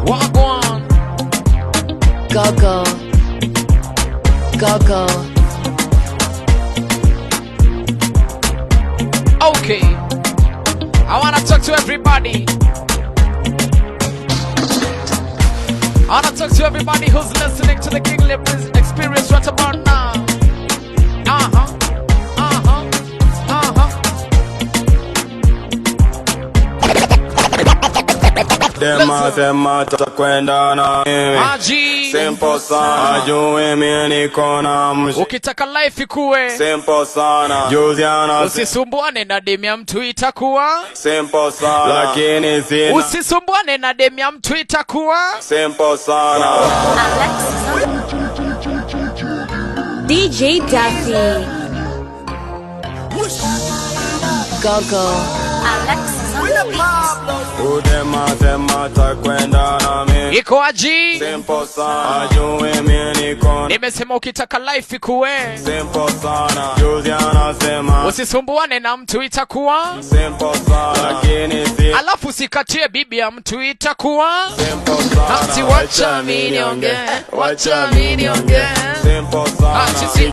Wagwan. Go go. Go go. Okay. I wanna talk to everybody. I wanna talk to everybody who's listening to the Kingly Experience right about now. Dema sema takwenda na mimi. Haji. Simple sana. Ajue mimi niko na msh. Ukitaka life ikue. Simple sana. Juzi ana Usisumbuane na demu ya mtu, itakuwa Simple sana. Lakini sina. Usisumbuane na demu ya mtu, itakuwa Simple sana. DJ Duffy. Go go. Udema sema takwenda na mimi. Iko aji. Simple sana. Ajue mimi niko Nimesema ukitaka life ikue. Simple sana. Juzi anasema Usisumbuane na mtu, itakuwa Simple sana. Lakini sina. Alafu sikatie bibi ya mtu, itakuwa Simple sana. Ati wacha mimi niongee, wacha mimi niongee. Simple sana. Ati si